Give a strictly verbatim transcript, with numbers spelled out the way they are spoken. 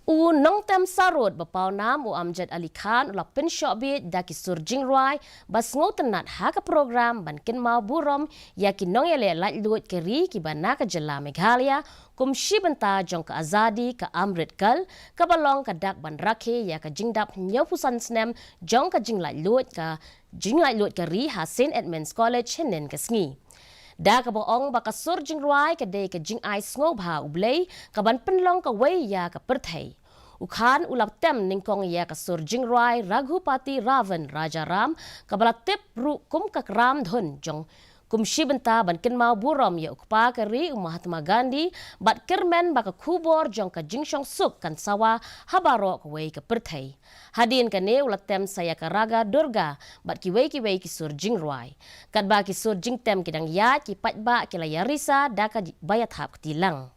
U nongtem sarud ba pawnam u Amjad Ali Khan u la pynshoh bieit da ki sur jingrwai ba sngewtynnad ha ka program ban kynmaw burom ïa ki nongïaleh laitluid ka ri kiba na ka jylla Meghalaya kum shi bynta jong ka Azadi ka Amrit Kaal, kaba long ka dak ban rakhe ïa ka jingdap hynñiewphew san snem jong ka jinglaitluid ka jinglaitluid ka ri ha St Edmund's College hynnin ka sngi. Da kaba ong ba ka sur jingrwai ka dei ka jingai sngewbha U Blei ka ban pynlong kawei ïa ka pyrthei. U Khan u la tem nyngkong ïa ka sur jingrwai Raghupati Ravan Rajaram, kaba la tip ruh kum ka Ram Dhan jong kum shi bynta ban kynmaw burom ïa u kpa ka ri u Mahatma Gandhi, bad kyrmen ba ka khubor jong ka jingshongsuk kan sawa ha baroh kawei ka pyrthei. Hadien kane u la tem sa ïa ka Raga Durga bad kiwei kiwei ki sur jingrwai. Katba ki sur jingtem ki dang ïaid, ki paidbah ki la ïarisa da kaba ïathap kti lang.